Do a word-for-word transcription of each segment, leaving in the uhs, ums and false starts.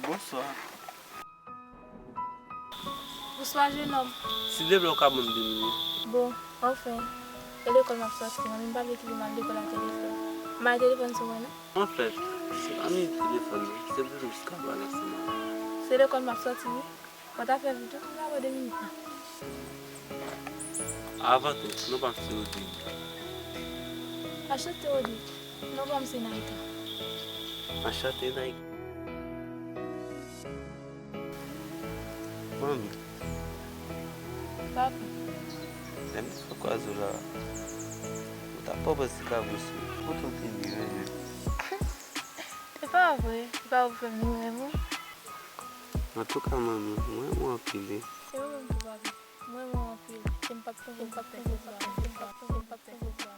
Bonswa. Bonswa, jenòm. Silvouplè, ou ka ban m de minit? Bon, anfen, e lekòl m ap sòti, manmi m pa vle kite m al lekòl ak telefòn. M bay telefòn sou mwen, non? Anfèt, se pa minit telefòn, non. Se pou jis ka pale ansanm avè w. Se lekòl m ap sòti, wi. Mwen ta fè vit wi, m ta pran de minit la. Avan tou, non pa m se Rodrigue. Anchante Rodrigue, non pa m se Naïka. Anchante Naïka. Manmi. Papi. Lè m te fè kwaze w la, ou ta pran pran ti kabwis ou. Kote w te ye menm? Se pa vre, se pa ou fè m ni menm ou. Antouka, manmi, mwen renmen w anpil, wi. Se ou menm tou, papi. Mwen renmen w anpil. E m p ap chanje, m p ap chanje sa. E m p ap chanje, m p ap chanje sa.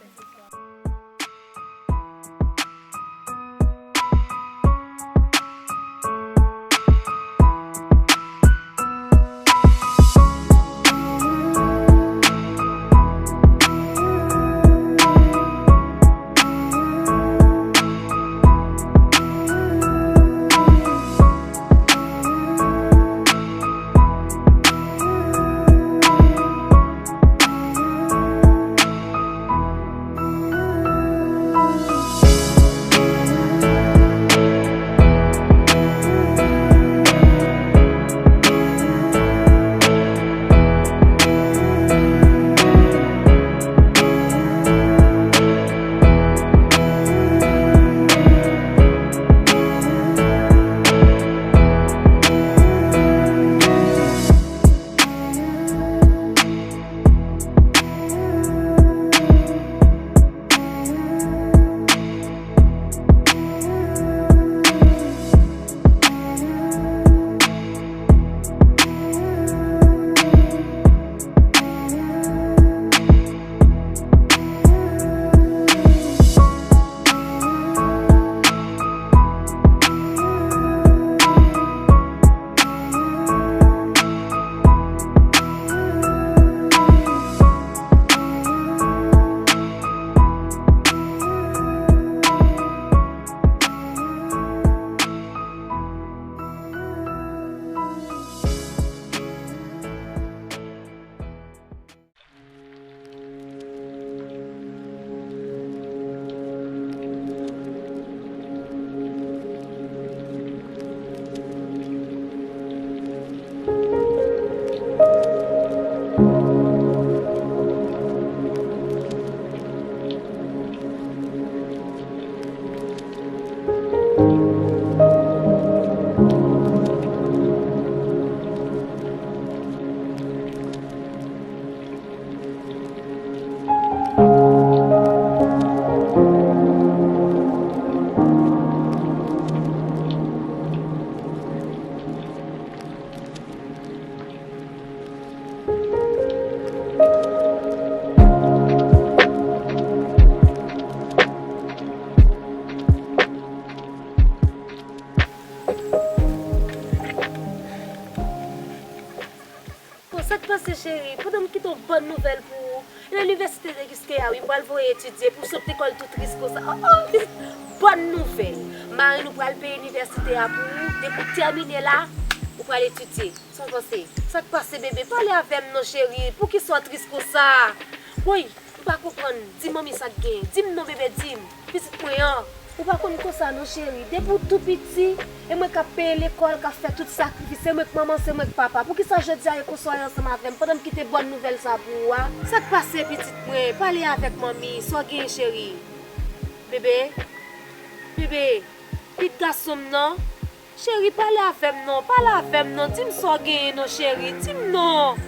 Bon, sa k pase, cheri? Pandan m kite yon bòn nouvèl pou ou. Nan inivèsite de Kiskeya, wi, m pral voye etidye pou m sot lekòl tou tris konsa. Oh, oh, pitit, bòn nouvèl. Mari nou pral peye inivèsite a pou ou. Depi w tèmine la, ou pral etidye. Sa w panse? Sa k pase, bebe? Pale avè m non, cheri. Poukisa w tris konsa? Woy, m pa konprann. Di manmi sa k genyen. Di m non, bebe, di m. Pitit mwen an. Ou pa konn konsa non, cheri. Depi w tou piti, e mwen k ap peye lekòl, k ap fè tout sakrifis. Se mwen k manman, se mwen k papa. Poukisa jodi a e konsa w ye ansanm avè m pandan m kite bòn nouvèl sa pou ou a? Sa k pase, pitit mwen? Pale avèk manmi. Sa w genyen, cheri? Bebe? Bebe? Pitit gason m nan? Cheri, pale avè m non, pale avè m non, di m sa w genyen non, cheri, di m non.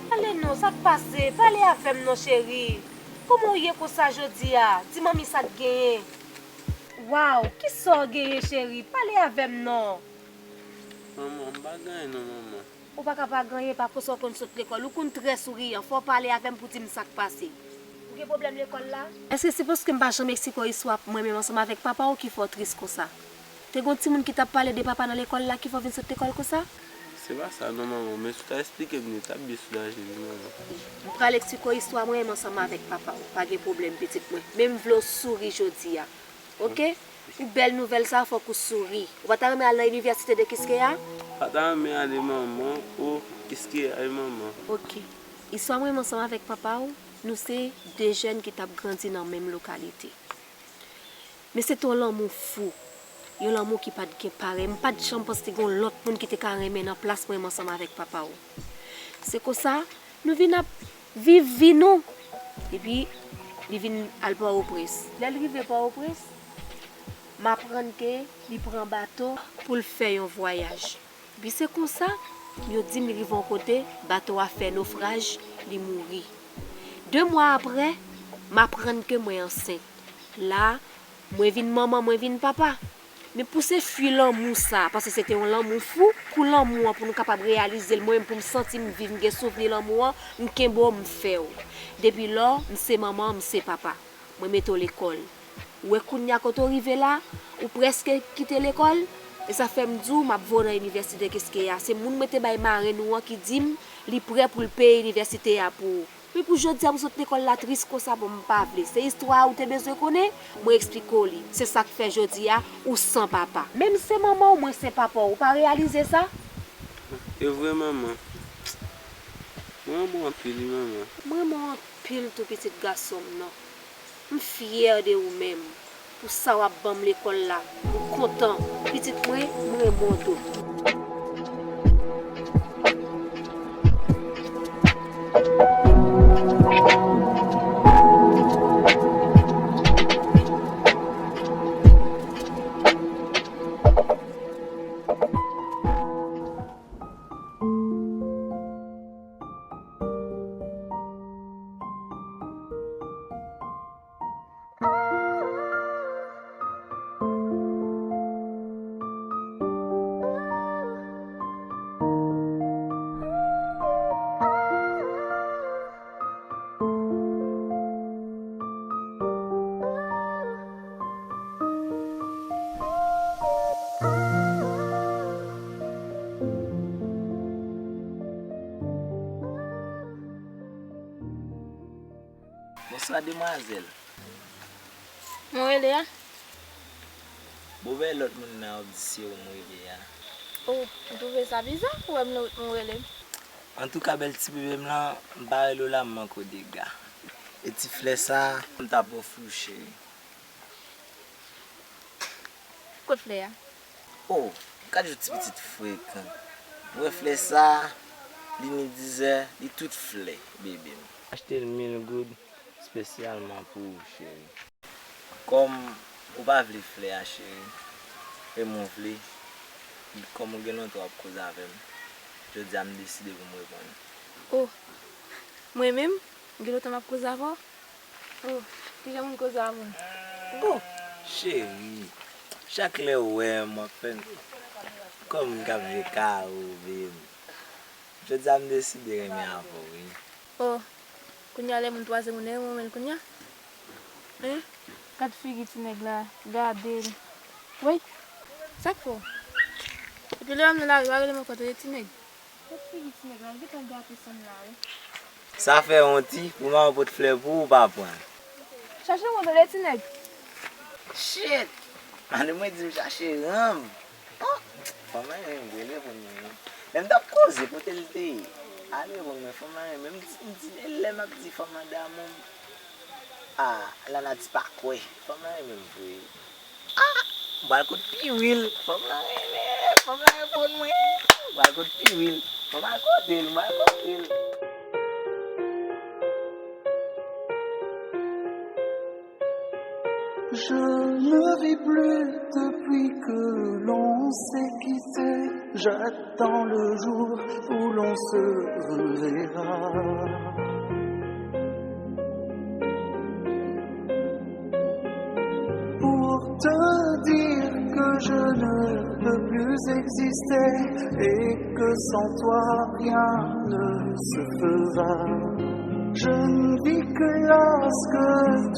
Pale non, sa k pase? Pale avè m non, cheri. Kòman w ye konsa jodi a? Di manmi sa k genyen. Waw, kisa w genyen, cheri? Pale avè m non. Manman, m pa gen anyen non, manman. Ou pa ka pa gen anyen, pa konsa w konn sot lekòl. Ou konn trè souriyan. Fò w pale avè m pou di m sa k pase. Ou gen pwoblèm lekòl la? Èske se paske m pa janm eksplike w istwa mwen menm ansanm avèk papa w ki fè w tris konsa? Te gen yon timoun ki t ap pale de papa nan lekòl la ki fè w vin sot lekòl konsa? Se pa sa non, manman, men si w ta eksplike m li, li t ap byen soulaje wi, manman. M pral eksplike w istwa mwen menm ansanm avèk papa w. Pa gen pwoblèm, pitit mwen. Men m vle w souri jodi a. Oke? Pou bèl nouvèl sa, fòk ou souri. Ou pa ta renmen al nan inivèsite de Kiskeya? Pa ta renmen ale manman, o Kiskeya wi manman. Ok. Istwa mwen menm ansanm avèk papa w, nou se de jèn ki t ap grandi nan menm lokalite. Men se te yon lanmou fou, yon lanmou ki pa t gen parèy. M pa t janm panse te gen yon lòt moun ki te ka renmen nan plas mwen menm ansanm avèk papa w. Se konsa, nou vin ap viv vi nou. Epi, li vin al Pòtoprens. Lè l rive Pòtoprens, m aprann ke li pran bato pou l fè yon vwayaj. Epi se konsa, yo di m li rive yon kote, bato a fè nofraj, li mouri. De mwa apre, m aprann ke mwen ansent. La, mwen vin manman, mwen vin papa. Men pou se fwi lanmou sa, paske se te yon lanmou fou, kou lanmou an pou nou kapab reyalize l, mwen menm pou m santi m viv, m gen souvni lanmou an, m kenbe w, m fè w. Depi lò, m se manman, m se papa. Mwen mete w lekòl. Ou wè kounye a kote w rive la, ou prèske kite lekòl, e sa fè m di w m ap voye w nan inivèsite Kiskeya. Se moun mwen te bay marenn ou an ki di m li prè pou l peye inivèsite a pou ou. Men pou jodi a pou sot lekòl la tris konsa, bon m pa vle. Se istwa a ou te bezwen konnen, mwen eksplike w li. Se sa k fè jodi a ou san papa. Men m se manman w, mwen se papa w, ou pa reyalize sa? E vre manman. Mwen renmen w anpil wi manman. Mwen renmen w anpil tou pitit gason m nan. M fyè de ou menm. Pou sa w ap ban m lekòl la. M kontan. Pitit mwen, m renmen w tou. Bonswa demwazèl. Mwen rele a? Bon, men lòt moun nan w ap di se ou m rele a. O, ou twouve sa biza pou wè m nan wout mwen ou rele m? Antouka, bèl ti bebe m lan, m pa rele w la, m manke w dega. E ti flè sa a, m t ap ofri w, cheri. Kot flè a? O, gad yon ti pitit frekan. Ou wè flè sa a, li ni dizè, li tout flè, bebe m. M achte l mil goud espesyalman pou ou, cheri. Kòm ou pa vle flè a, cheri, e mwen vle, kòm ou gen lontan w ap koze avè m, jodi a m deside pou m reponn. O, mwen menm, gen lontan m ap koze avè w? O, kijan moun koze a moun? O, cheri, chak lè w wè m, w ap fè m kòm moun k ap jwe kawo, bebe m. Jodi a m deside renmen avè w, wi. O, kounye a lè moun twazyèm moun nan renmen w menm kounye a? Hein? Gad figi ti nèg la, gade l. Woy! Sa k fè w? Epi lè w wè m nan lari, w a rele m ankò, tande ti nèg. Gad figi ti nèg la, l gentan gate san m la, wi. Sa fè yon ti, pou manman pot flè pou ou, ou pa pran. Chache yon tande ti nèg. Shit! Mande mwen di m chache ranm. Oh! Fanm nan renmen vre, l reponn mwen wi. Lè m t ap koze kote l te ye, al reponn mwen, fanm nan renmen m. M di, m di, e lè m ap di fanm nan damou m. Ah, Lanati pa kwè. Fanm nan renmen m vre. Ah! M pral kot Piwil. Fanm nan renmen, fanm nan reponn mwen. M pral kot Piwil. Mwen pral kote l, mwen pral kote l. Je ne vis plus depuis que l'on s'est quitté. J'attends le jour où l'on se reverra. Pour te dire que je ne peux plus exister et que sans toi rien ne se fera. Je ne vis que lorsque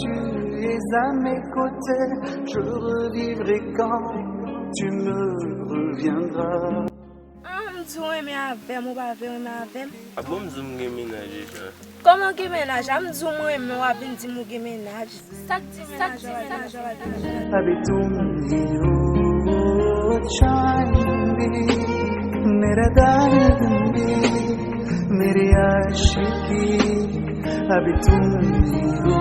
tu es à mes côtés, je revivrai quand tu me reviendras. Ah, m Di w renmen avè m, ou pa vle renmen avè m. A bon, m di w m gen mennaj deja. Kòman w gen mennaj? A m di w m renmen w, w ap vin di m ou gen mennaj. Sa k di mennaj la? Abi tum hi ho chandi, mere dardi mere aşiki, abi tum hi ho.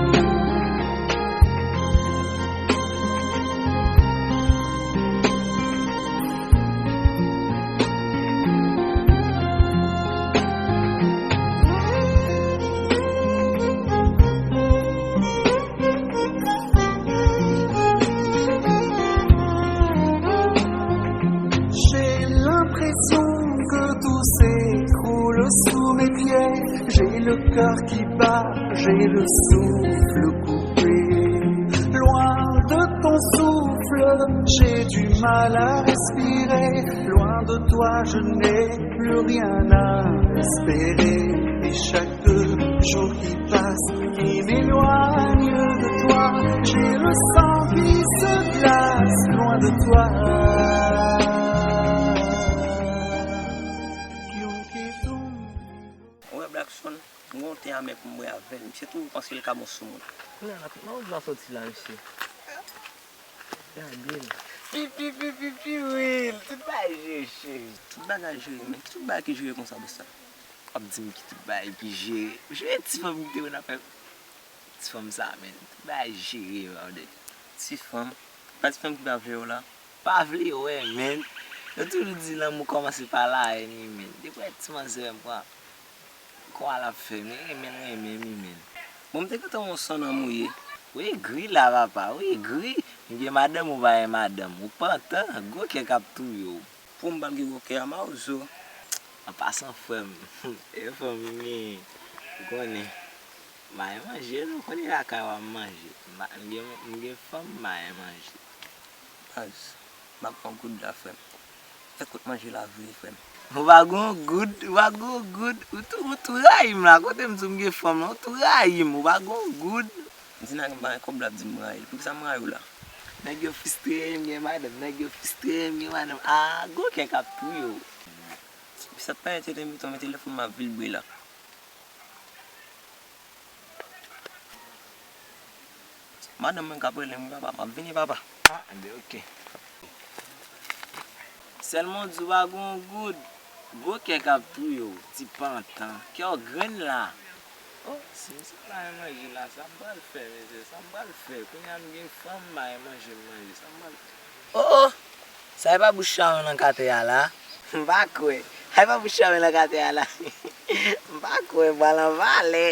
J'ai l'impression que tout s'écroule sous mes pieds. J'ai le cœur qui bat, j'ai le souffle coupé. Loin de ton souffle, j'ai du mal à respirer. Loin de toi, je n'ai plus rien à espérer. Et chaque jour qui passe, qui m'éloigne de toi, j'ai le sang qui se glace loin de toi. Ou wè Blackson, m gen yon te amè pou m bwè avè l. Misye toujou panse l ka bon sou moun. Kounye a la, tout mawouzo a soti la, mesye. Gade l. Pi, pi, pi, pi, pi, wi. Tout bagay jere, cheri. Tout bagay jere, men ki tout bagay ki jere konsa, bòs la? W ap di m ki tout bagay ki jere. Jere ti fanm ki te wè n ap fè. Ti fanm sa, men. Tout bagay jere, brother. Ti fanm? Pa ti fanm ki pa vle w la? Pa vle wè, men. Yo toujou di lanmou kòmanse pa la ènmi, men. Depi w wè ti manzè pran. Kòman l ap fè? Men renmen l renmen, wi, men. Bon, m te gentan wè yon son nan mouye. Ou egri la, papa, ou egri. M gen madanm, ou pa gen madanm. Ou pantan, gwo kè k ap touye w. Pou m pa gen gwo kè a mawouzo. An pasan, frè m, e fanm m genyen. Ou konnen. M pa gen manje, non, konnen lakay w ap manje. M pa, m gen, m gen fanm, m pa gen manje. Baz, m pa gon goud la, frè m. Fè kot manje la vre, frè m. Ou pa gon goud, ou pa gon goud. Ou tou, ou tou rayi m la. Kote m di w m gen fanm lan, ou tou rayi m. Ou pa gon goud. M di nèg m pa gen kòb la, ap di m rayi l. Poukisa m rayi w la? Nèg yo fistre, m gen madanm. Nèg yo fistre, m gen madanm. Ah, gwo kè k ap touye w. Sa pa entède m, mete telefòn m ap vibre la. Madanm mwen k ap rele m, papa, m ap vini, papa. Ah, anben, ok. Sèlman w di w pa gon goud, gwo kè k ap touye w, ti pantan. Kè w grenn la. Oh, si misye pa gen manje la, sa m pral fè, mesye, sa m pral fè? Kounye a m gen fanm, m pa gen manje m manje, sa m pral fè? Oh, oh! Sa e pa bouch chawony nan katè a la? M pa kwè. Sa e pa bouch chawony nan katè a la? M pa kwè, m pral anba lè.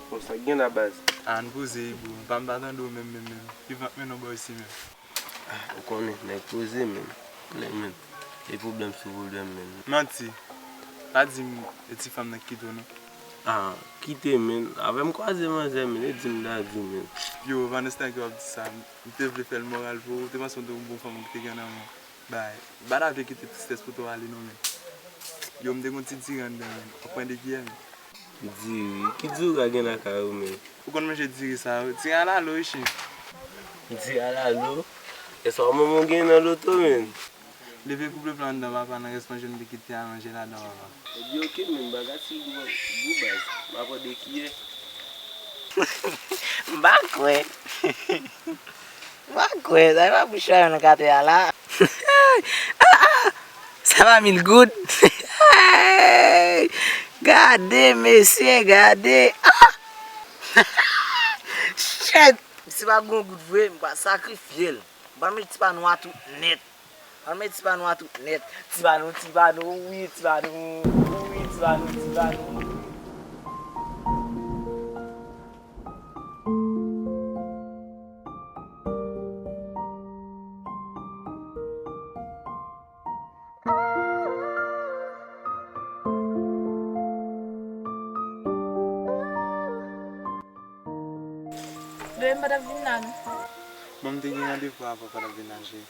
Bon, sa k gen la, baz? Ah, ann poze, bro. Pa m pa tande w menm, menm, menm. Ki vant men non bò isi menm. Ah, ou konnen, nèg poze, menm. Konnen, menm. E pwoblèm sou pwoblèm, menm. Manti. Pa di m e ti fanm nan ki kite w, non. Ah, kite, menm. Avè m kwaze manzè, menm. E di m dadi, menm. Yo, pandan se tan ke w ap di sa, m te vle fè l moral pou ou. Ou te panse w te yon bon fanm ou te gen nan men w. Bay. Bada vle kite tristès pou to ale non, men. Yo, m te gon ti diri anndan, men. Ou pran de kiyè, men. Diri? Ki diri w ka gen lakay ou, men? Ou konn manje diri sa yo? Diri alalo, wi, cheri. Diri alalo? E sa w manman w gen nan loto, men? Leve koupe plan anndan, papa, nan rès manje m te kite a, manje ladan, papa. Ebyen, oke, men bagay ti gou, gou baz. M pa pran de kiyè. M pa kwè. M pa kwè, sa e pa bouch chawony nan katè a la. Ah, ah, sa pa mil goud. Hey! Gade, mesye, gade. Ah! Shit! Si pa gon goud vre, m pral sakrifye l. M pral mete ti pano a tout nèt. Ann met ti pano a tout nèt. Ti pano, ti pano, wi, ti pano, wi, ti pano, ti pano. Bebe, m pa t ap vin la, non. Bon, m te gen randevou avè w, pa t ap vin la, cheri.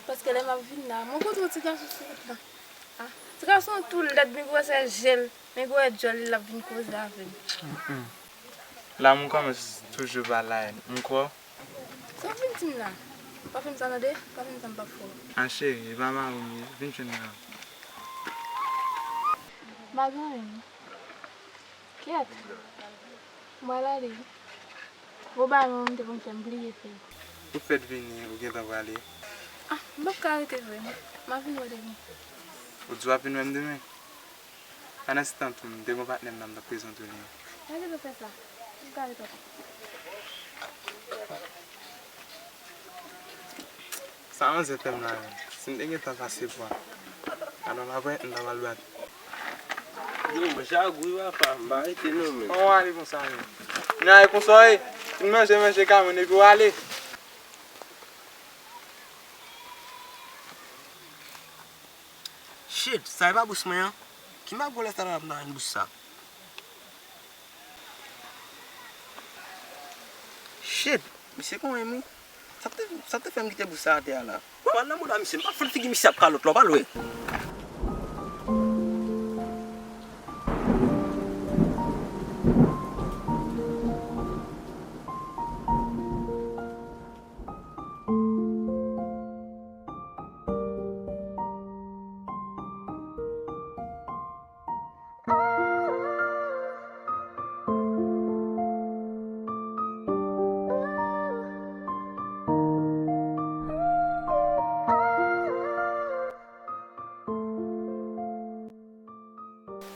Paske lè m ap vin la, mwen kontre yon ti gason sou wout la. Ah, ti gason an tou lèd, men gwosè je l, men gwosè djòl li, l ap vin koze avè m. Mm, mm. Lanmou kòmanse toujou pa la, m kwè w. Sa w vin di m la? Pa fè m sa tande, pa fè m sa m p ap fè w. A cheri, e pa mari w m ye, vin jwenn mwen. M pa gen anyen. Kyèt. M pral ale. Gwo bagay mwen te konn fè m bliye fè. Ou fèk vini, ou gentan prale? Ah, m p ap ka rete vre. M ap vin wè demen. Ou di w ap vin wè m demen? Pandan se tan tou, m te gen yon patnè m nan, m t ap prezante w li. Gade pou fè sa. M ka ret ankò. Sa manzè fè m la menm? Si m te gen tan pase pran. Alò m ap wè, m ta pral bat. Yo, mwen chak wi papa, m pa rete non menm. Kòman w ale konsa menm? M ale konsa wi. Fin manje, manje kamyon epi w ale. Shit, sa e pa bous mwen an? Ki magwolè sa t ap nan bous sa? Shit, misye konyen m wi. Sa te, sa te fè m kite bous sa atè a la? Mwen pral nan mouda misye, m pa fè figi misye ap kalòt la, w pa lwe.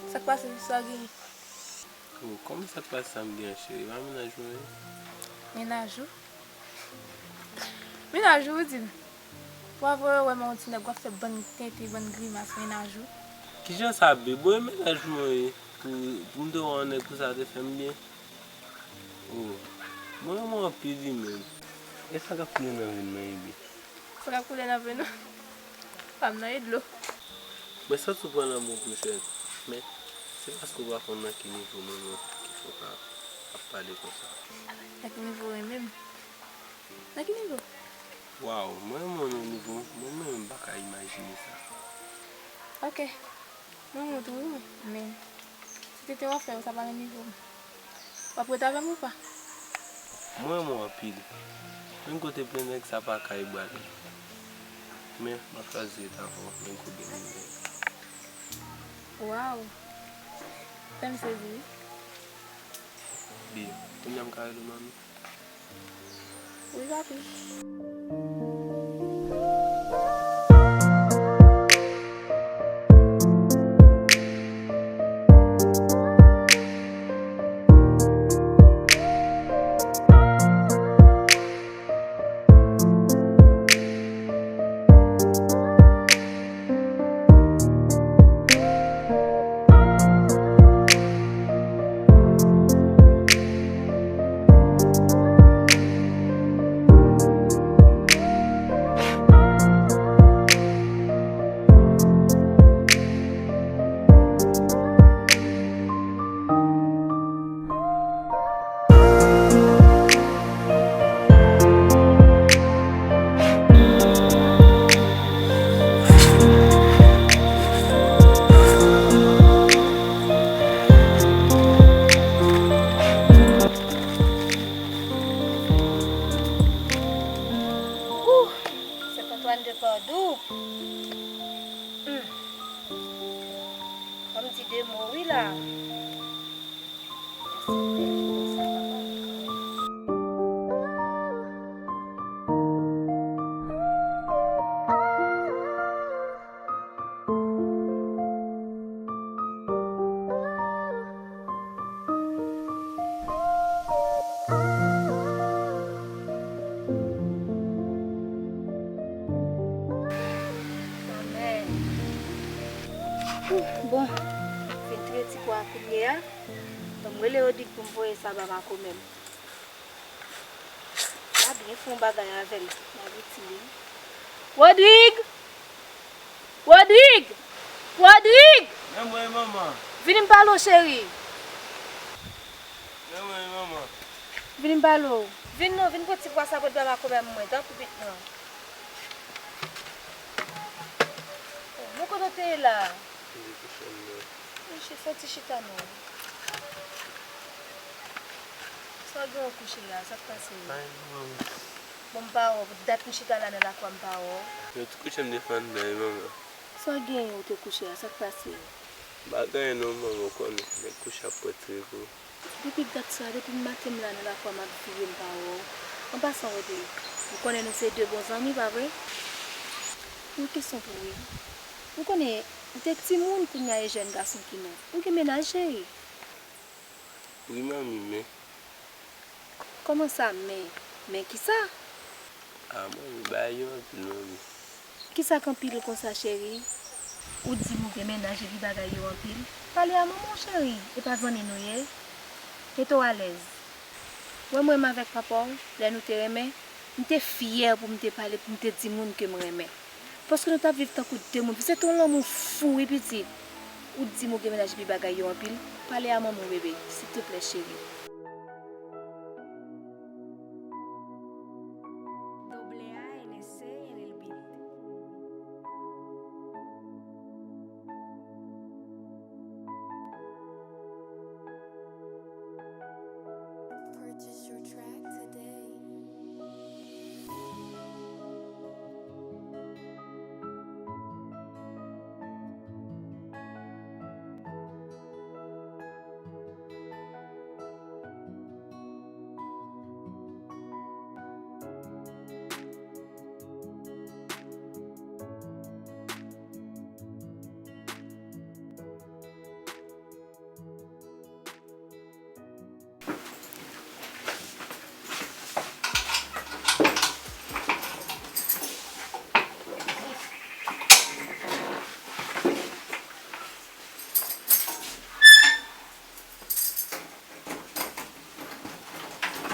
Sa k pase, sa w genyen? Oh, kòman sa k pase sa m genyen cheri? E pa mennaj mwen ye? Mennaj ou? Mennaj ou, ou di m? Pou avwe yo wè m yon ti nèg, w ap fè bann tenten, bann grimas, mennaj ou. Kijan sa be? Bon, e mennaj mwen ye. Pou, pou m te wè yon nèg konsa te fè m byen. Oh, mwen renmen w anpil li menm. E sa k ap koule nan venn mwen, Ebi? Sa k ap koule nan venn ou? Pa m nan e dlo. Mwen santi w pran lanmou pou jèn, men se paske w pa konn nan ki nivo mwen menm ki fè w ka ap pale konsa. Nan ki nivo renmen m? Nan ki nivo? Waw, mwen renmen w nan nivo mwen menm m pa ka imajine sa. Ok. Mwen renmen w tou wi mwen, men si tenten w ap fè yo sa pa nan nivo m. W ap ret avè m ou pa? Mwen renmen w anpil. Menm kote plen nèg sa pa ka e bwale. Men m ap chwazi ret avè w menm kote m ye. Waw. Fè m sezi wi. Bi, kounye a m ka rele w manmi? Wi papi. Ouh, Sent Antwàn de Padou. Hmm. Fò m di de mo wi la. Bon, fin touye ti pwa a kounye a. Bon, m rele Rodrig pou m voye sa ba makomè m. L a byen fè yon bagay avè l. L a retire l. Rodrig! Rodrig! Rodrig! Men mwen, manman. Vini m pale w, cheri. Men mwen, manman. Vini m pale w. Vin non, vin pran ti pwa sa pou ba makomè m mwen, tanpri pitit mwen. Oh, men kote w te ye la? Li kouche m non. Li chi-, fè ti chita non. Sa w gen w kouche la, sa k pase w? Ay, non, manman. Bon, m pa wè w. Dat m chita la nan lakwa, m pa wè w. Yo t kouche m defann nan, wi, manman. Sa w genyen ou te kouche a, sa k pase w? M pa gen anyen non, manman, ou konnen. Nèg kouche ap pran ti repo. Depi dat sa, depi maten m la nan lakwa m ap vire, m pa wè w. An pasan, Rodrigue, ou konnen nou se de bon zanmi, pa vre? Yon kesyon pou ou, wi. Ou konnen, ou te timoun, kounye a e jèn gason ki nan. Ou gen mennaj, cheri? Wi, manmi, men. Kòman sa, men? Men kisa? A, manmi, bagay yo anpil, manmi. Kisa k anpil konsa, cheri? Ou di m ou gen mennaj epi bagay yo anpil? Pale a manman w, cheri, e pa zanmi nou ye? Mete w alèz. Wè mwen menm avèk papa w, lè nou te renmen, m te fyè pou m te pale, pou m te di moun ke m renmen. Paske nou t ap viv tankou de moun. Se te yon lanmou fou, wi, pitit. Ou di m ou gen mennaj epi bagay yo anpil. Pale a manman w, bebe, silteplè, cheri. Doble A N S en el beat. Purchase your track today.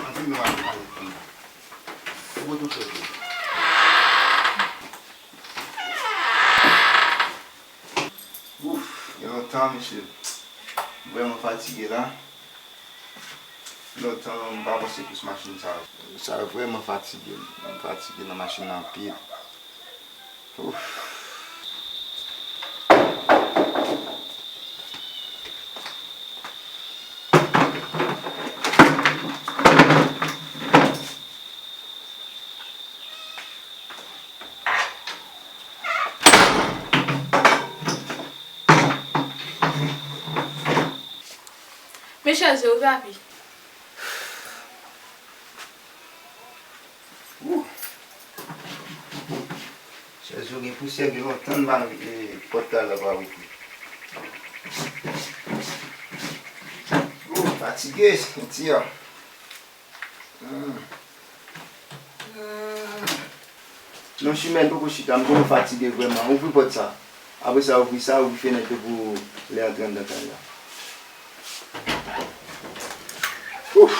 Antre non al pale pou mwen. Ou bon tout chòt yo. Ouf, gen lontan, mesye. M vrèman fatige la. Lontan, m pa panse plis machin sa. Sa vrèman fatige m. M fatige nan machin nan anpil. Ouf. Men chèz yo, wi, papi. Wouh! Chèz yo gen pousyè, gen lontan m pa, e, pòt la pa wete. Wouh, fatige, santi a. Hmm. Hmm. Non, Chimèn, poko chita, m konnen w fatige vrèman. Ouvri pòt sa. Apre sa, ouvri sa, ouvri fenèt yo pou lè antre anndan kay la. Ouf!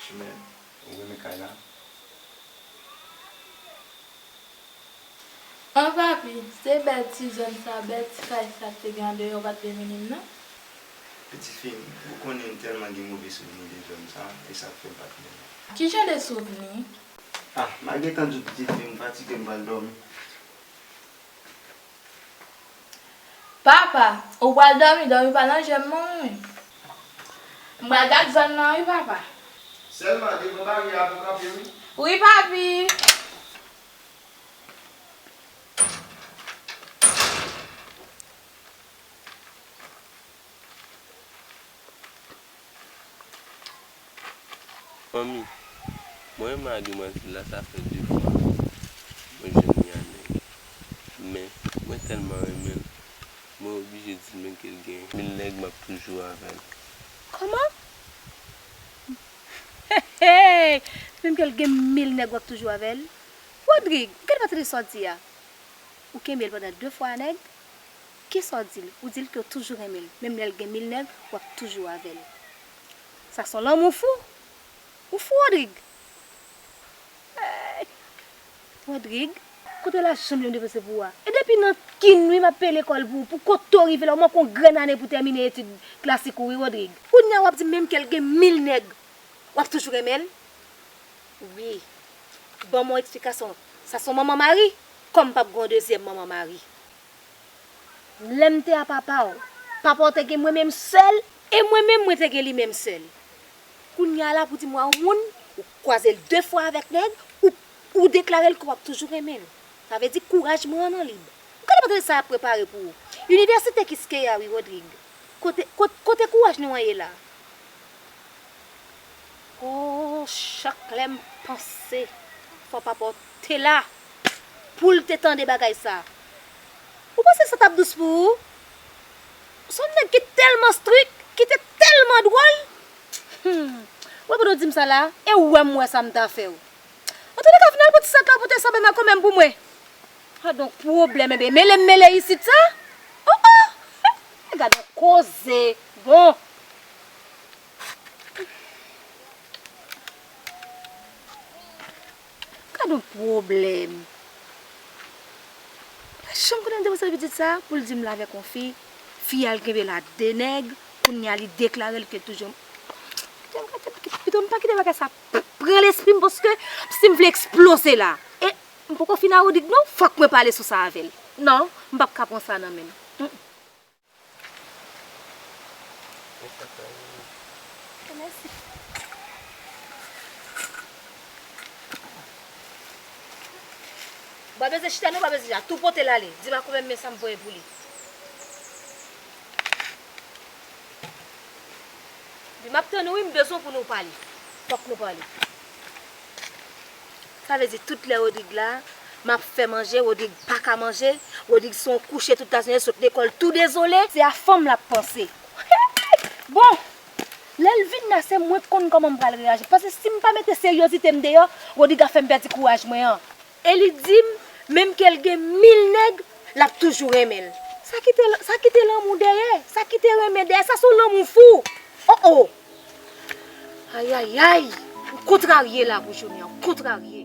Chimèn, ou renmen kay la? An papi, se bèl ti zòn sa, bèl ti kay sa k te gen andeyò pa t byen vini m non. Pitit fi m, ou konnen m tèlman gen move souvni de zòn sa, e sa k fè m pa t renmen. Ki jan de souvni? Ah, m a gentan di w pitit fi m, m fatige, m pral dòmi. Papa, ou pral dòmi, dòmi pa nan je m non wi. M pral gad zòn nan wi papa. Sèlman devan baryè a pou kanpe wi. Wi papi. Manmi, mwen renmen ak demwazèl la, sa fè de fwa mwen jwenn li a nèg. Men, mwen tèlman renmen l, mwen oblije di l menm ke l gen mil nèg, m ap toujou avè l. Kòman? Hey, hey! Menm ke l gen mil nèg, w ap toujou avè l? Rodrigue, gade pa tande sa w di a. Ou kenbe l pandan de fwa a nèg? Kisa w di l? Ou di l ke w toujou renmen l, menm lè l gen mil nèg, w ap toujou avè l. Sa se yon lanmou fou. Ou fou, Rodrigue. Hey! Rodrigue, Kote lajan m te depanse pou ou a? E depi nan kin wi m ap peye lekòl pou ou, pou kote w rive la, ou manke yon grenn ane pou tèmine etid klasik ou wi, Rodrig. Kounye a w ap di m menm ke l gen mil nèg, w ap toujou renmen l? Wi. Ban m yon eksplikasyon. Sa se yon manman mari? Kòm p ap gen yon dezyèm manman mari. Lè m te a papa w, papa w te gen mwen menm sèl, e mwen menm mwen te gen li menm sèl. Kounye a la pou di m w a yon moun, ou kwaze l de fwa avèk nèg, ou, ou deklare l ke w ap toujou renmen l. Sa vle di kouraj mwen an nan lib. Ou ka depanse sa y ap prepare pou ou. Inivèsite Kiskeya wi, Rodrig. Kote, kote, kote kouraj nou an ye la? O, chak lè m panse fò papa w te la pou l te tande bagay sa. Ou panse sa t ap dous pou ou? Se yon nèg ki tèlman strik, ki te tèlman dwòl. Hmm. Ou wè pandan w di m sa la, e ou wè m wè sa m ta fè w. Antouleka, vin al pran ti sèk la pou te sanble nan kanmenm pou mwen. Gadon pwoblèm, ebyen, mele m mele isit sa. O, o! Gadon koze. Bon. Gadon pwoblèm. Pa janm konnen m te panse pitit sa pou l di m l avèk yon fi, fi a l kenbe l a de nèg, kounye a li deklare l ke toujou. Pito m pa kite bagay sa pran lespri m paske si m vle eksploze la. E m poko fin a Rodrig non, fòk mwen pale sou sa avè l. Non, m p ap ka pran sa nan men l. Mm. Mèsi. Ou pa bezwen chita non, ou pa bezwen chita. Tou pote l ale. Di m a konbyen men sa m voye pou li. Di m ap tann ou wi, m bezwen pou nou pale. Fòk nou pale. Sa vle di tout lè Rodrig la, m ap fè manje, Rodrig pa ka manje, Rodrig se yon kouche tout lajounen, sot lekòl tou dezole, se a fanm l ap panse. Bon, lè l vin la, se mwen k konn kòman m pral reyaji. Paske si m pa mete seryozite m deyò, Rodrig ap fè m pèdi kouraj mwen an. E li di m, menm ke l gen mil nèg, l ap toujou renmen l. Sa kite, sa kite lanmou dèyè, sa kite renmen dèyè, sa se yon lanmou fou. O, o! Ayayay! M kontrarye la pou jounen an, m kontrarye.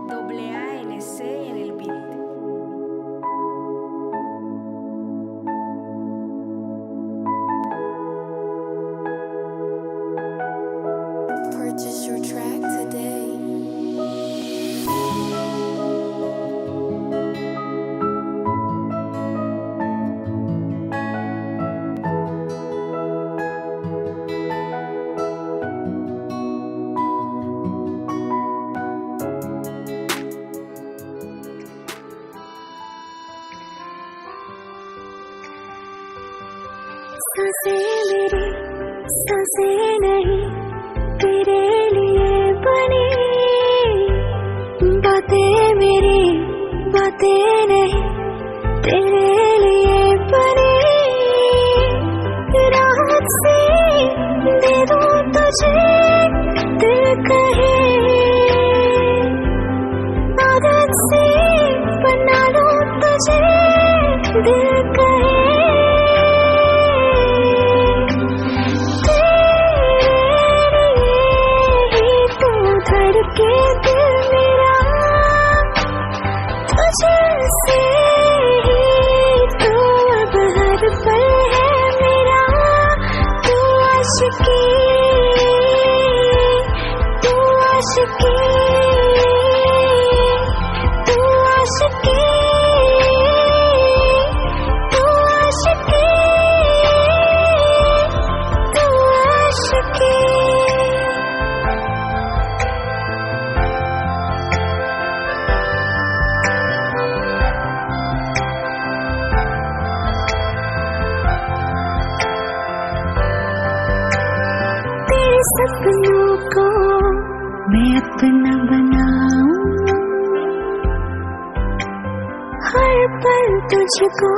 Doble A N S C en el beat. Purchase your track today. सांसें मेरी सांसें नहीं, तेरे लिए बनी। बातें मेरी बातें नहीं, तेरे लिए बनी। रात से दे दूं तुझे दिल कहे, आदत से बना लूं तुझे दिल कहे। तेरे लिए ही तू धड़के दिल मेरा, तुझसे ही तू अब हर पल है मेरा। तू आशिकी, तू आशिकी, तू आशिकी, तू आशिकी, तू आशिकी। तेरे सपनों को मैं अपना बनाऊं, हर पल तुझको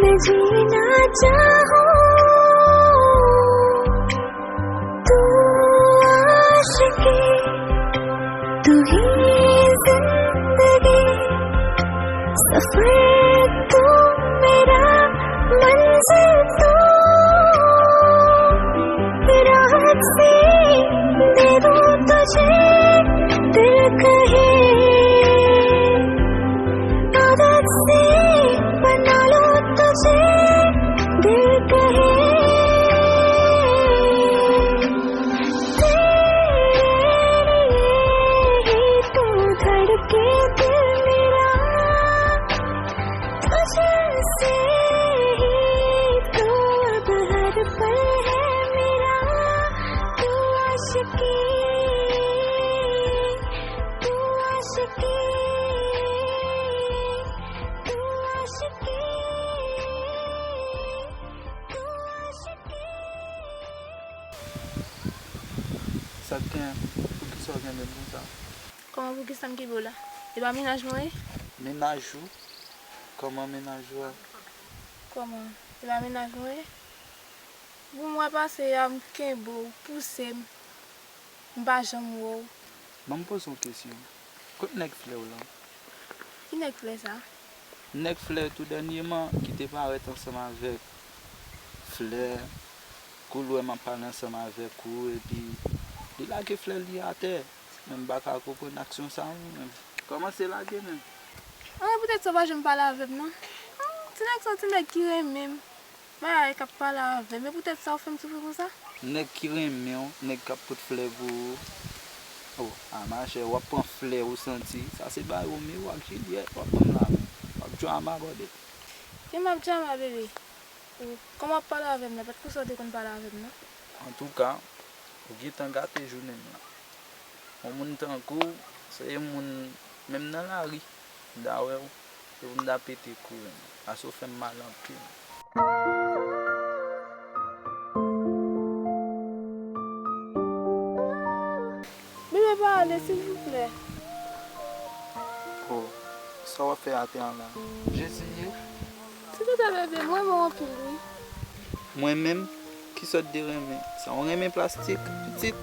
मैं जीना चाहूं। तू आशिकी, तू ही जिंदगी, सफर तू मेरा, मंजिल तू। Sa k gen? Poukisa w kenbe m konsa? Kòman poukisa m kenbe w la? E pa mennaj mwen ye? Mennaj ou? Kòman mennaj ou a? Kòman? E pa mennaj mwen ye? Bon, mwa pase a, m kenbe w, pouse m, m pa janm wè w. Ban m poze w kesyon. Kot nèg flè w lan? Ki nèg flè sa? Nèg flè tou dènyèman ki te parèt ansanm avèk Flè, kou l wè m ap pale ansanm avèk ou, epi li lage flè li atè. Men m pa ka konprann aksyon sa a, mwen menm. Kòmanse lage menm. Anben poutèt sa w pa janm pale avè m non. Ti nèg sa, ti nèg ki renmen m. Bagay k ap pale avè m, e poutèt sa w fè m soufri konsa? Nèg ki renmen w, nèg k ap pot flè pou ou. Oh, a machè, w ap pran flè ou santi. Sa se bay Romeo ak Jilyèt w ap ban m la. W ap drama, brother. Ki m ap drama, bebe? Ou, kòman w ap pale avè m la? Poutèt konsa w te konn pale avè m non. Antouka, ou gentan gate jounen m lan. Yon moun tankou w, se yon moun, menm nan lari, m ta wè w, se pou m ta pete kouri. Paske w fè m mal anpil. Bebe, pa ale, silvouplè. Oh, sa w ap fè atè a la? Jezi m ye? Silvouplè, bebe, m renmen w anpil, wi. Mwen menm? Kisa w te renmen? Sa w renmen plastik, pitit?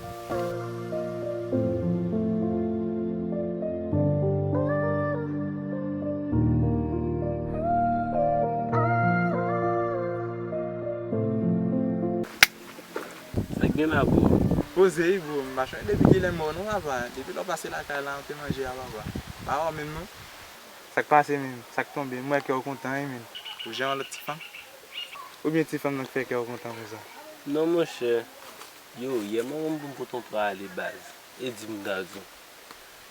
Sa k gen la, bro? Poze wi, bro. M pa chonje depi kilè m wè w non, papa. Depi lè w pase lakay la, ou te manje a, papa. Pa wè w menm non. Sa k pase menm? Sa k tonbe? M wè kè w kontan wi, menn. Ou jwenn yon lòt ti fanm? Oubyen ti fanm nan k fè kè w kontan konsa? Non, monchè. Yo, yè manman m pou m pote yon prale baz. E di m ta di w.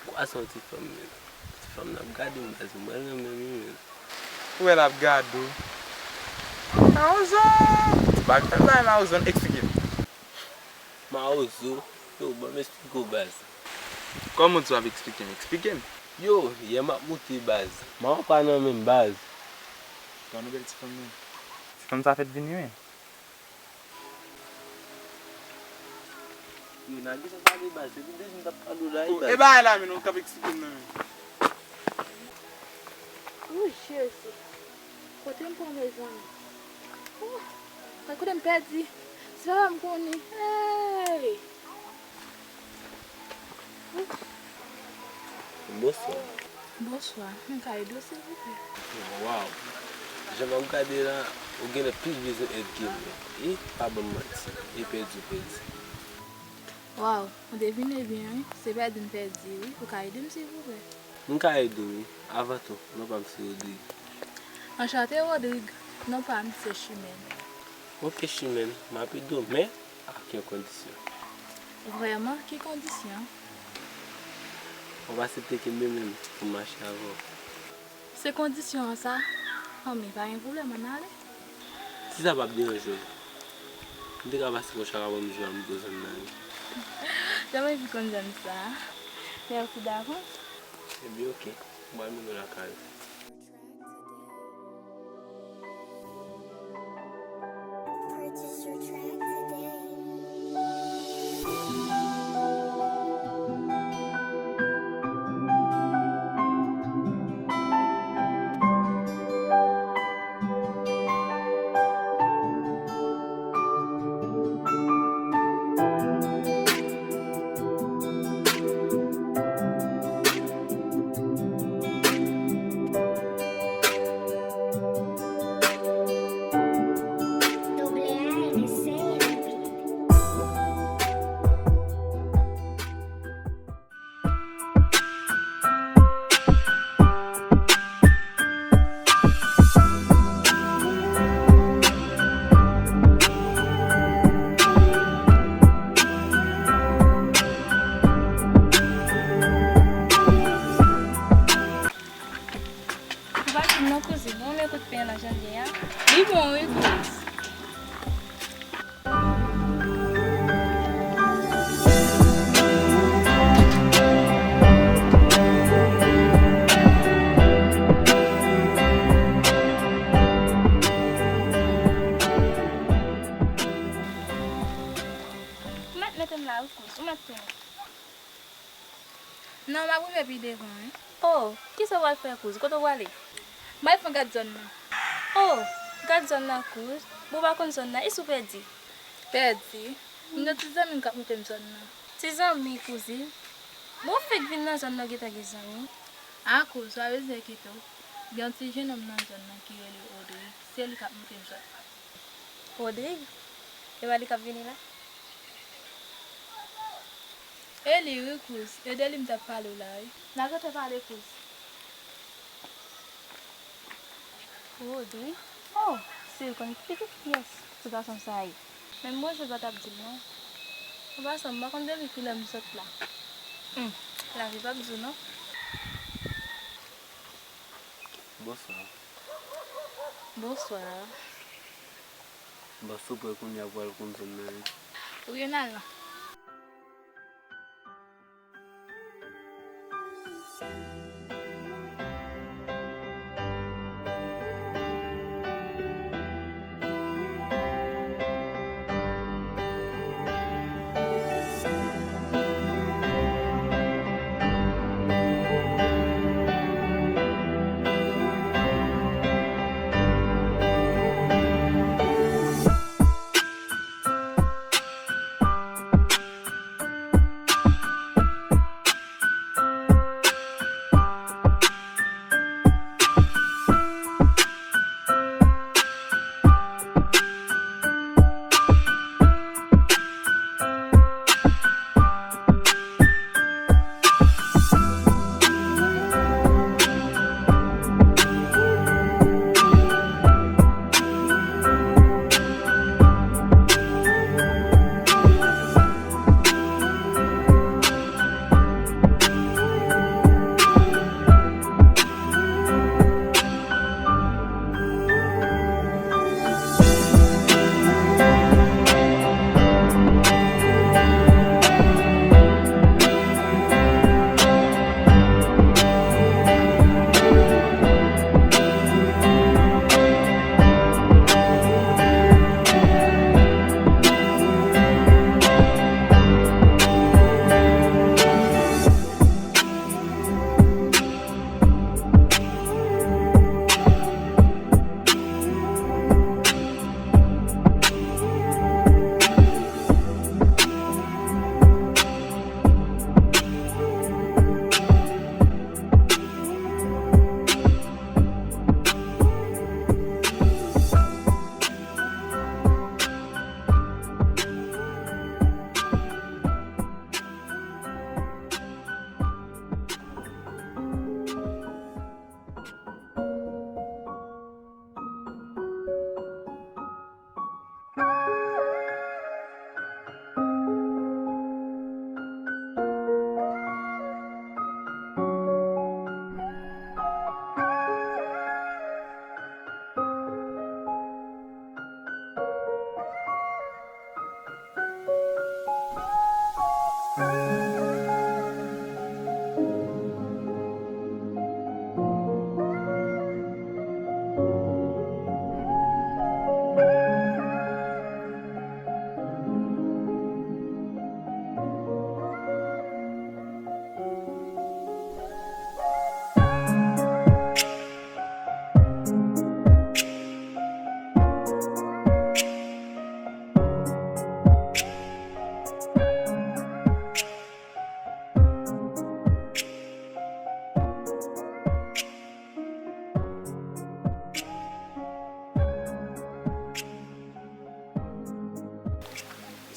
Kwa se yon ti fanm, menn. Ti fanm nan ap gade m, baz, mwen renmen l wi, menn. Ou wè l ap gade w. Mawozo! Pa fè m bagay Mawozo, eksplike m. Mawozo? Yo, ban m eksplike w, baz. Kòman w di w ap eksplike m? Eksplike m. Yo, yè m ap moute, baz. Mawozo pa nan men m, baz. Gade yon bèl ti fanm, menn. Ti fanm sa fèk vini, wi. Yo, nage sa pale baz, se pou de jou m t ap pale w la, wi, baz. E bagay la, menn, ou k ap eksplike m nan, menn. Ou Jezi. Kote m pran mezanmi? Oh, kote m pèdi? Si papa m konnen. Hey! Bonswa. Bonswa. M ka ede w, silvouplè? Waw. Jan m ap gade la, ou genlè plis bezwen èd ke mwen. E, pa ban m manti. E pèdi w pèdi. Waw, ou devine byen, wi. Se pèdi m pèdi, wi. Ou ka ede m, silvouplè? M ka ede w, wi. Avan tou, non pa m se Rodrig. Anchante, Rodrig. Non pa m se Chimèn. Ok, Chimèn, m ap ede w, men ak yon kondisyon. Vrèman? Ki kondisyon? W ap aksepte kenbe men m pou m mache avè w. Se kondisyon an sa? Anben, pa gen pwoblèm, ann ale. Si sa p ap deranje w, m te ka pase konsa avan m jwenn m tou zòn nan, wi. Jan mwen vin konn zòn sa a. Mèsi davans. Ebyen, ok. M pral mennen w lakay ou. Purchase your track today. Al kouz, ou mèt tounen. Non, m ap rive pi devan, wi. Oh, kisa w al fè kouz? Kote w prale? M al fè yon gad zòn nan. Oh, gad zòn nan kouz. Bon, w pa konn zòn nan, èske w pèdi? Pèdi? M gen ti zanmi m k ap montre m zòn nan. Ti zanmi, kouzin? Bon, w fèk vin nan zòn nan gentan gen zanmi? A kouz, pa bezwen enkyete w. Gen yon ti jennonm nan zòn nan ki rele Rodrig. Se li k ap montre m zòn nan. Rodrig? E pa li k ap vini la? E li wi, kouz. E de li m t ap pale w la, wi. N a gentan pale, kouz. Rodrig? Oh, si l konn pitit kiyès ti gason sa ye. Men m wè se pa t ap di l non. An pasan, m pa konn depi kilè m sot la. Hmm, lavi p ap di w non. Bonswa. Bonswa. Bòs ou prè kounye a pou al konn zòn nan, wi. Wi, n al la.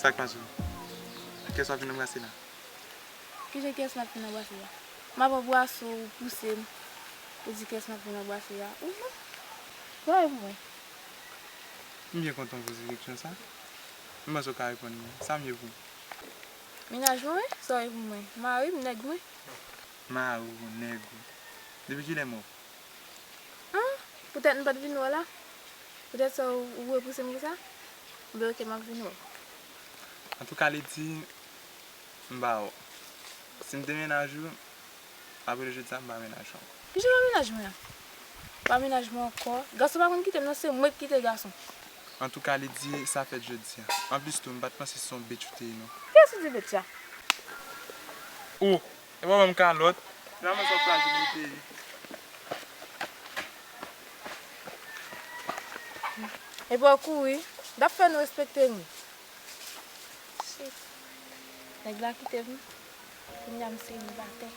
Sa k pase w? Kiyès w ap vin anbrase la? Kijan kiyès m ap vin anbrase la? M ap anbrase w, ou pouse m, ou di kiyès m ap vin anbrase a? Ou menm? Sa w ye pou mwen? M byen kontan w poze kèsyon sa. M panse w ka reponn mwen. Sa m ye pou ou? Mennaj mwen, wi. Sa w ye pou mwen? Mari m, nèg mwen. Mari w, nèg ou. Depi kilè m wè w? An? Poutèt m pa t vin wè w la? Poutèt sa w, ou repouse m konsa? Bon, oke, m ap vin wè w. Antouka, Lidi, m pa wè w. Si m te mennaj ou, apre jodi sa, m pa mennaj ou ankò. Kijan pa mennaj mwen an? Pa mennaj mwen ankò. Gason pa konn kite m non, se mwen k kite gason. Antouka, Lady, sa fèt jodi a. Anplis tou, m pa t panse se yon bitch ou te ye, non. Kiyès ou di bitch la? Ou! E pa ban m kalòt. Nan men sa w flaje m te ye. Epi w kouri. W ap fè nou respekte nou. Shit. Nèg la kite m. Kounye a m selibatè.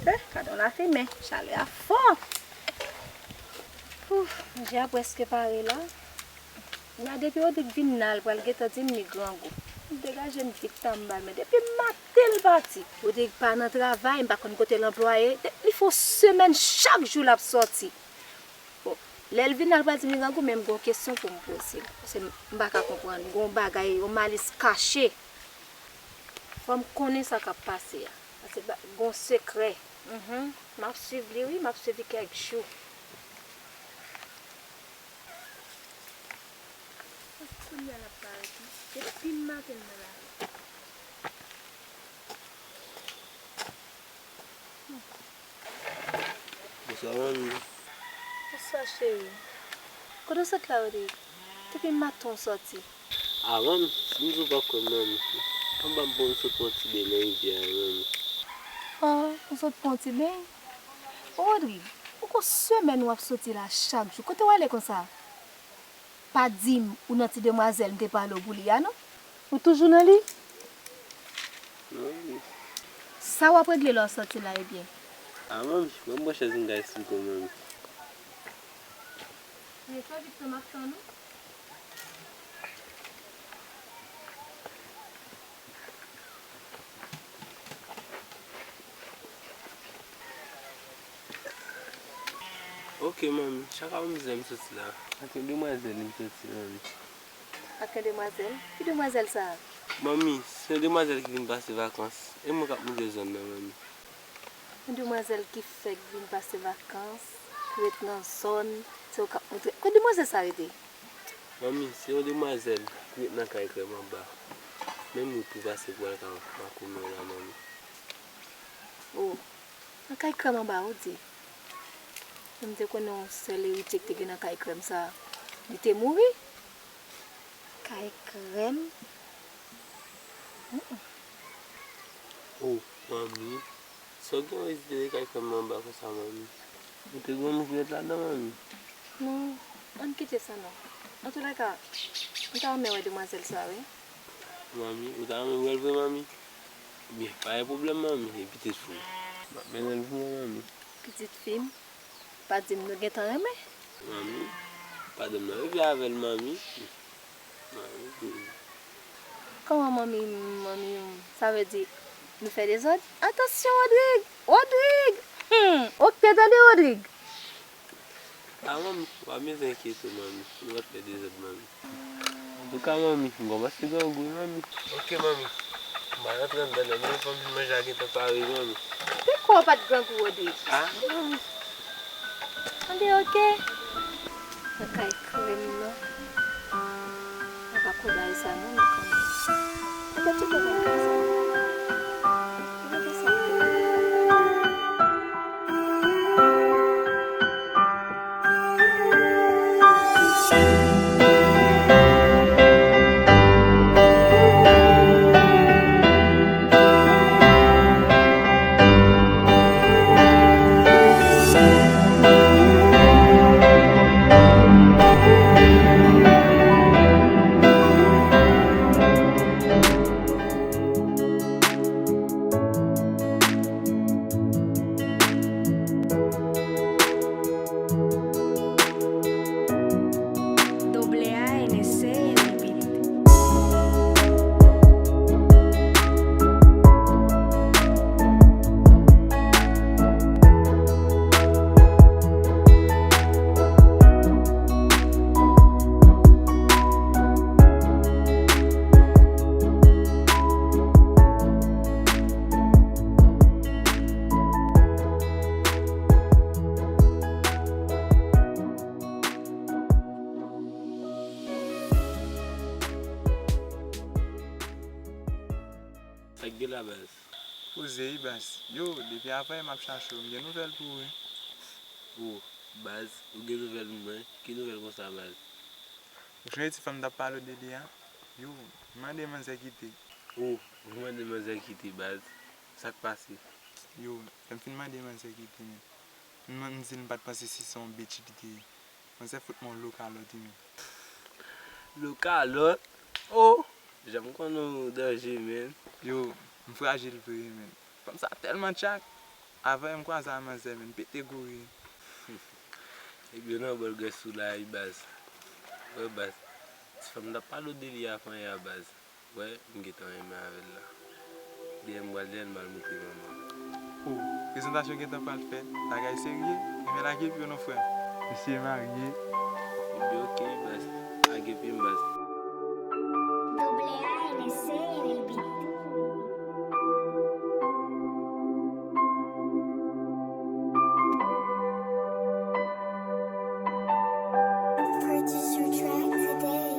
Eh, gade yon lafimen, chalè a fò. Ouf, manje a prèske pare la. Kounya depi Rodrig vin la, l pral gentan di m li grangou. M degaje m vit tan m ba l, men depi maten l pati. Rodrig pa nan travay, m pa konn kote l anplwaye. De-, li fè yon semèn chak jou l ap sòti. Bon, lè l vin la, l pral di m li grangou, men m gen yon kesyon pou m poze l. Paske m, m pa ka konprann. Gen yon bagay, yon malis kache. Fò m konnen sa k ap pase a. Paske ba-, gen yon sekrè. Mhm. M ap swiv li, wi, m ap swiv li kèk jou. Kounye a l ap parèt, wi. Depi maten l nan lari. Bonswa, manmi. Bonswa, cheri. Kote w sot la, Rodrig? Epi maten w sòti. A, manmi, si m di w pa kwè m, manmi, anba m pou m sot pran ti beny nan rivyè a, manmi. Ah, ou sot pran ti beny? Rodrig, ou gon semèn w ap soti la chak jou. Kote w ale konsa? Pa di m ou nan ti demwazèl m te pale w pou li a, non? Ou toujou nan li? Manmi. Sa w ap regle lè w soti la, ebyen? A, manmi, ban m pran chèz m ka esplike w, manmi. Men fè vit, tan m ap tann ou. Ok, manmi, chak apre midi m soti la. Ak yon demwazèl m soti, manmi. Ak yon demwazèl? Ki demwazèl sa a? Manmi, se yon demwazèl ki vin pase vakans. E mwen k ap monte zòn nan, manmi. Yon demwazèl ki fèk vin pase vakans, ki ret nan zòn, se ou k ap montre. Kot demwazèl sa rete? Manmi, se yon demwazèl ki ret nan kay krèm anba. Menm wout pou pase pou al ka makonnen w la, manmi. Oh, nan kay krèm anba, ou di? Mwen m te konnen yon sèl eritye ki te gen nan kay krèm sa a. Li te mouri? Kay krèm? Mm, mm. Oh, manmi. Sa w gen yon rezidans kay krèm anba konsa, manmi? Ou te gen yon moun ki ret ladan, manmi? Non, ann kite sa non. Antoulèka, m ta renmen wè demwazèl sa, wi. Manmi, ou ta renmen wè l vre, manmi? Byen, pa gen pwoblèm, manmi, e pitit fi w. M ap mennen l pou mwen, manmi. Pitit fi m, pa di m nou gentan renmen. Manmi, pa di m nan reve avè l, manmi. Kòman manmi, manmi, sa vle di nou fè dezòd? Atansyon, Rodrig! Rodrig! Hmm, oke, tande, Rodrig! A, manmi, pa bezwen enkyete w, manmi. Nou p ap fè dezòd, manmi. Antouka, manmi, m kòmanse grangou, wi, manmi. Oke, manmi. M al antre anndan, non, men fanm vin manje a gentan pare, wi, manmi. Te kwè w pa t grangou, Rodrig. A, manmi. Tande, oke. Nan kay krèm nan. Mwen pa kwè bagay sa non, men kanmenm. Poutèt tout bagay konsa. Poutèt sa. Double A N S C N L Beat. Sa k gen la, baz? Poze wi, baz. Yo, depi avanyè m ap chache w, m gen nouvèl pou ou wi. O, baz, ou gen nouvèl pou mwen? Ki nouvèl konsa, baz? Ou sonje ti fanm m t ap pale w de li a? Yo, m mande manzè kite. O, ou mande manzè kite, baz? Sa k pase? Yo, lè m fin mande manzè kite, men, m, m di l m pa t panse si se yon bitch li te ye. Manzè fout mwen yon lo kalòt, wi, men. Lo kalòt? O! Jan m konnen w danje, men. Yo, m frajil vre, men. Fanm sa tèlman tchak. Avanyè m kwaze a manzè, men, m pete kouri. Ebyen, nan bòl grès ou la, wi, baz. Wè, baz. Ti fanm m t ap pale w de li avanyè a, baz. Wè, m gentan renmen avè l la. Dèyè m pral dèyè l, m al montre manman m. O, prezantasyon gentan pral fèt. Bagay serye. Renmen lage pye w non, frè m. Misye marye. Ebyen, oke, baz. Lage pye m, baz. Double A N S C N L Beat. Purchase your track today.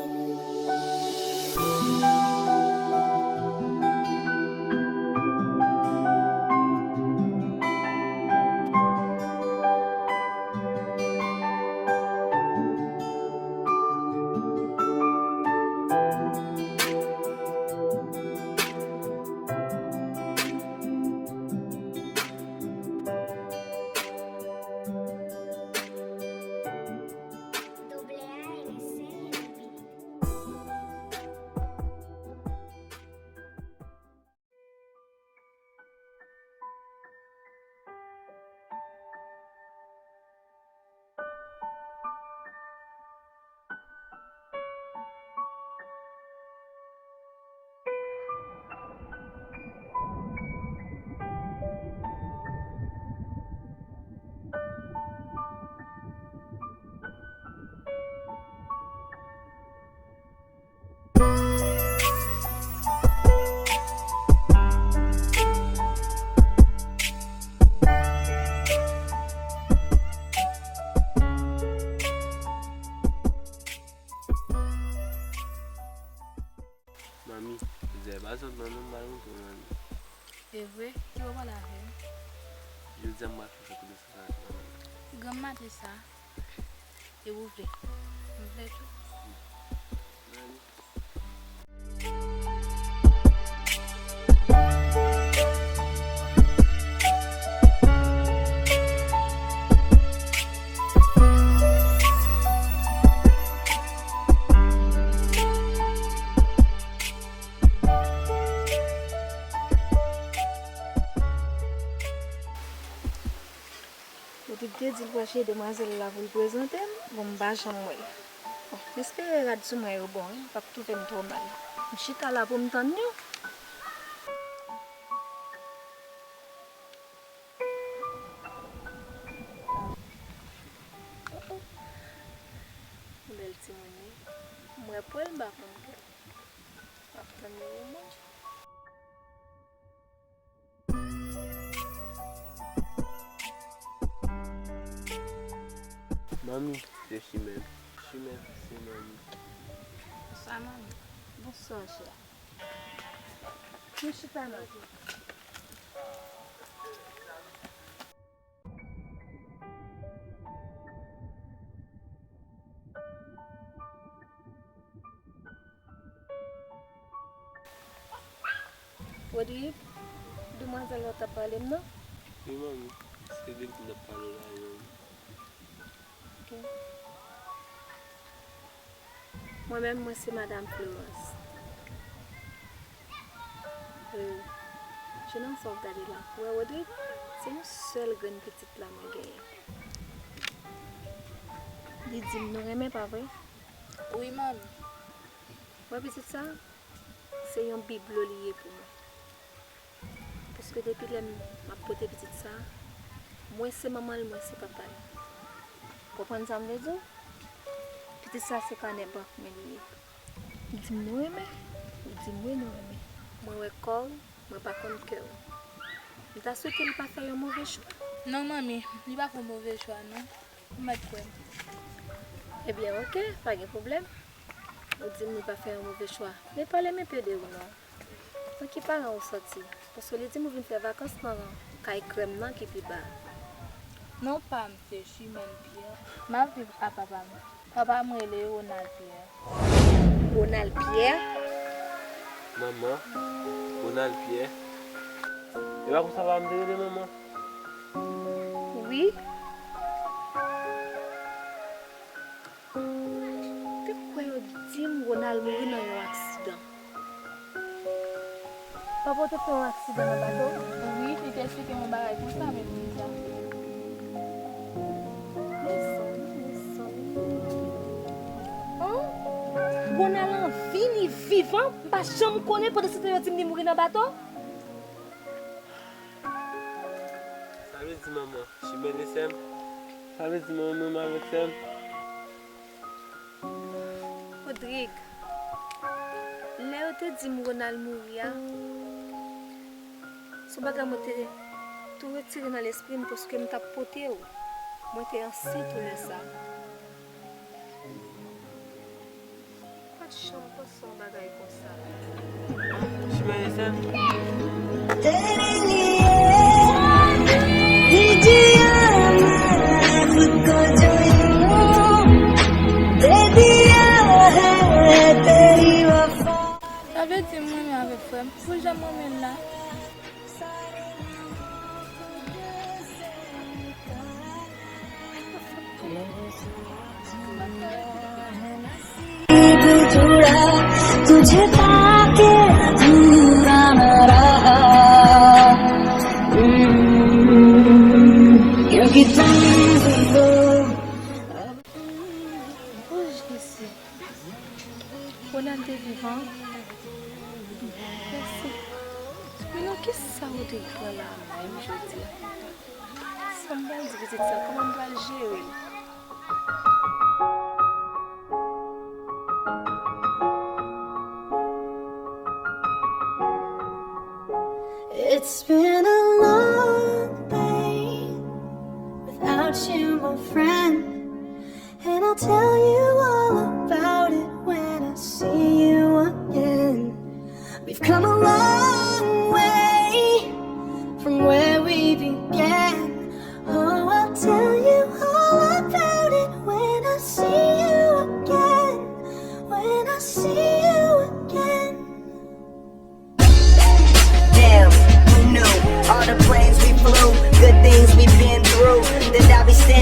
Manmi, jodi a e pa jòdman non, m pral montre w, manmi. E vre? Ki lè w pral avè m? Jodi a m pral fè sa tou de sa. Granm maten sa, e ou vle? M vle tou. Manmi. Rodrigue te di l pral chèche demwazèl la pou l prezante m, bon, m pa janm wè l. Bon, m espere rad sou mwen yo bon, wi, l p ap twouve m twò mal. M chita la pou m tann yo. Bèl timoun, wi. M wè pou l, m pa konn kè l. M ap tann yo pou mwen. Manmi, se Chimèn. Chimèn, se manmi. Bonswa, manmi. Bonswa, chè. Vin chita la. Rodrigue, demwazèl la w t ap pale m nan? Wi, manmi. Se de li m t ap pale w la, wi, manmi. Ok. Mwen menm, mwen se Madam Florence. Euh, jennonm sa w ap gade la, ou wè Rodrigue? Se yon sèl grenn pitit la mwen genyen. Li di m nou renmen, pa vre? Wi, manmi. Ou wè pitit sa? Se yon biblo li ye pou mwen. Paske depi lè m ap pote pitit sa, mwen se manman l, mwen se papa l. Konprann sa m vle di w? Pitit sa se kanè bank mwen li ye. Ou di m nou renmen, ou di m wi nou renmen. Mwen wè kò w, mwen pa konn kè w. M ta swete li pa fè yon move chwa. Non, manmi, li pa fè yon move chwa, non. Ou mèt kwè m. Ebyen, oke, pa gen pwoblèm. Ou di m li pa fè yon move chwa. Men pale m enpe de ou non. Nan ki paran ou sòti? Paske li di m ou vin fè vakans nan kay krèm nan ki pi ba. Non pa m, se Chimèn Pyè. M ap viv ak papa m. Papa m rele Ronald Pyè. Ronald Pyè? Manman, Ronald Pyè? E pa konsa papa m te rele, manman? Wi. Te kwè yo di m Ronald mouri nan yon aksidan. Papa w te fè yon aksidan nan bato? Wi, li te esplike m yon bagay konsa menm deja. Mezanmi, mezanmi. An? Ronald an vi, li vivan? M pa janm konnen, pandan se tan yo di m li mouri nan bato? Sa vle di manman, Chimèn e sè m? Sa vle di manman menm avèk sè m? Rodrigue, lè yo te di m Ronald mouri a, se yon bagay mwen te tou retire nan lespri m paske m t ap pote w. Mwen te ansent lè sa. M pa t janm panse yon bagay konsa. Chimèn e sè m? Sa vle di m renmen avèk frè m, pou jan m renmen l la. तुझे पाके अधूरा ना रहा। क्योंकि तुम भी हो। Oh, Jezi. Ronald te vivan? Mèsi. Men nan kisa Rodrigue pran la menm jodi a? Sa m pral di pitit sa? Kòman m pral jere l? It's been a long day without you, my friend. And I'll tell you all about it when I see you again.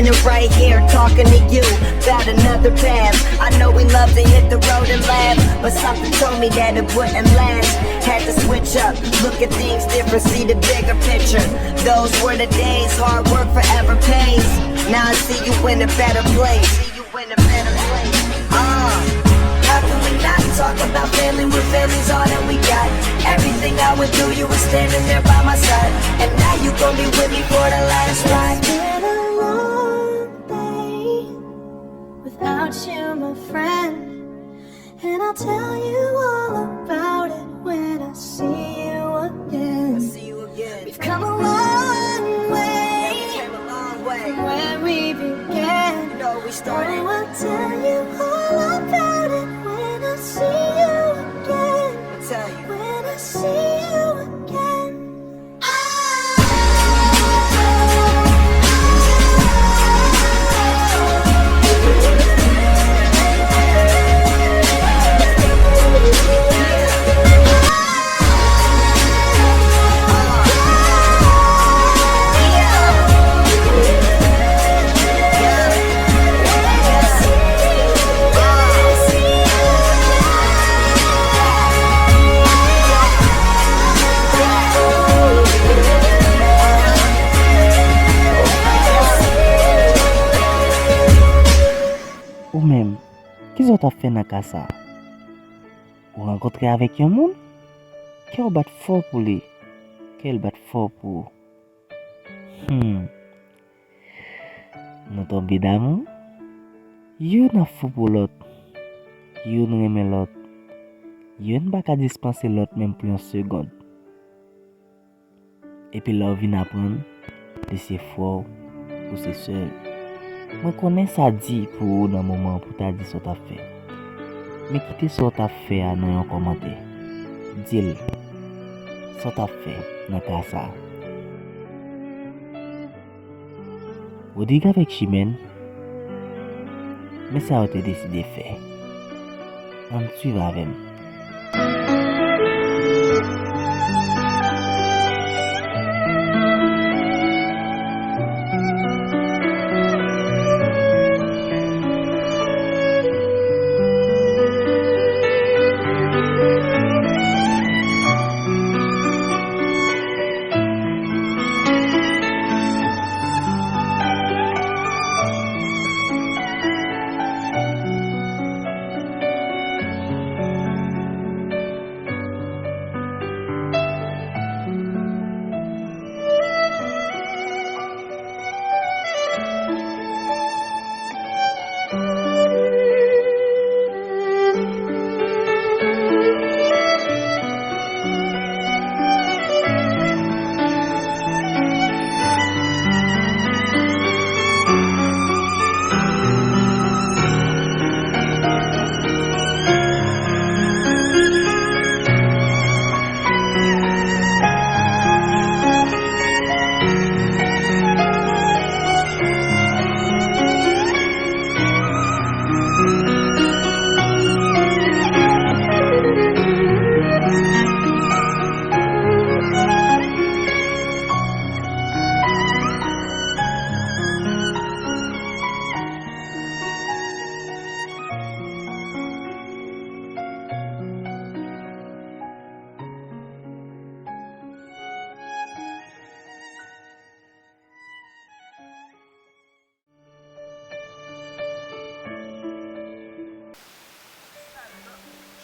You're right here talking to you about another path. I know we love to hit the road and laugh, but something told me that it wouldn't last. Had to switch up, look at things different, see the bigger picture. Those were the days, hard work forever pays. Now I see you in a better place. Uh, how can we not talk about family when family's all that we got? Everything I went through, you were standing there by my side. And now you gon' be with me for the last ride. It's been a long day without you, my friend. And I'll tell you all about it when I see you again. We've come a long way from where we began. Oh, I'll tell you all about it when I see you again. When I see you again. Ou menm, kisa w t ap fè nan ka sa a? Ou rankontre avèk yon moun, kè w bat fò pou li, kè l bat fò pou ou. Hmm. Nou tonbe damou. Youn ap fou pou lòt. Youn renmen lòt. Youn pa ka dispanse lòt menm pou yon segonn. Epi lè w vin aprann, li se frè w ou se sè l. Mwen konnen sa di pou ou nan moman an pou w ta di sa w t ap fè. Men kite sa w t ap fè a nan yon kòmantè. Di l sa w t ap fè nan ka sa a. Rodrigue avèk Chimène, men sa yo te deside fè. Ann swiv avè m.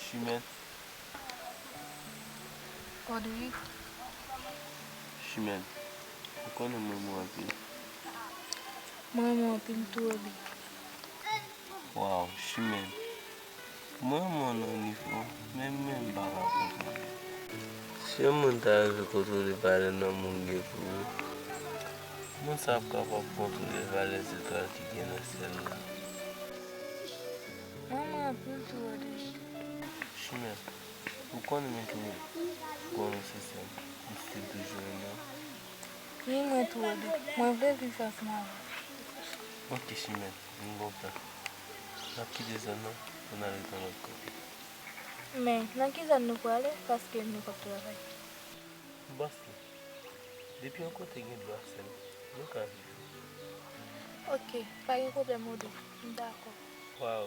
Chimène. Rodrigue. Chimène, ou konnen mwen renmen w anpil. Mwen renmen w anpil tou, Rodrigue. Waw, Chimène. Mwen renmen w nan nivo menm mwen m pa ka kontwole. Si yon moun ta rive kontwole valè nanm ou gen pou ou, moun sa ap kapab kontwole valè zetwal ki gen nan syèl la. Mwen renmen w anpil tou, Rodrigue. Chimène, ou konnen m toujou konnen se sè m, m still toujou renmen w. Wi, mwen tou, Rodrigue. Mwen vle viv ansanm avè w. Ok, Chimène, vin ba w plan. N ap kite zòn nan pou n al ret yon lòt kote. Men, nan ki zòn nou prale? Paske nou p ap travay. Bòs la, depi yon kote gen dlo ak sèl, nou ka viv. Ok, pa gen pwoblèm, Odou. M dakò. Waw.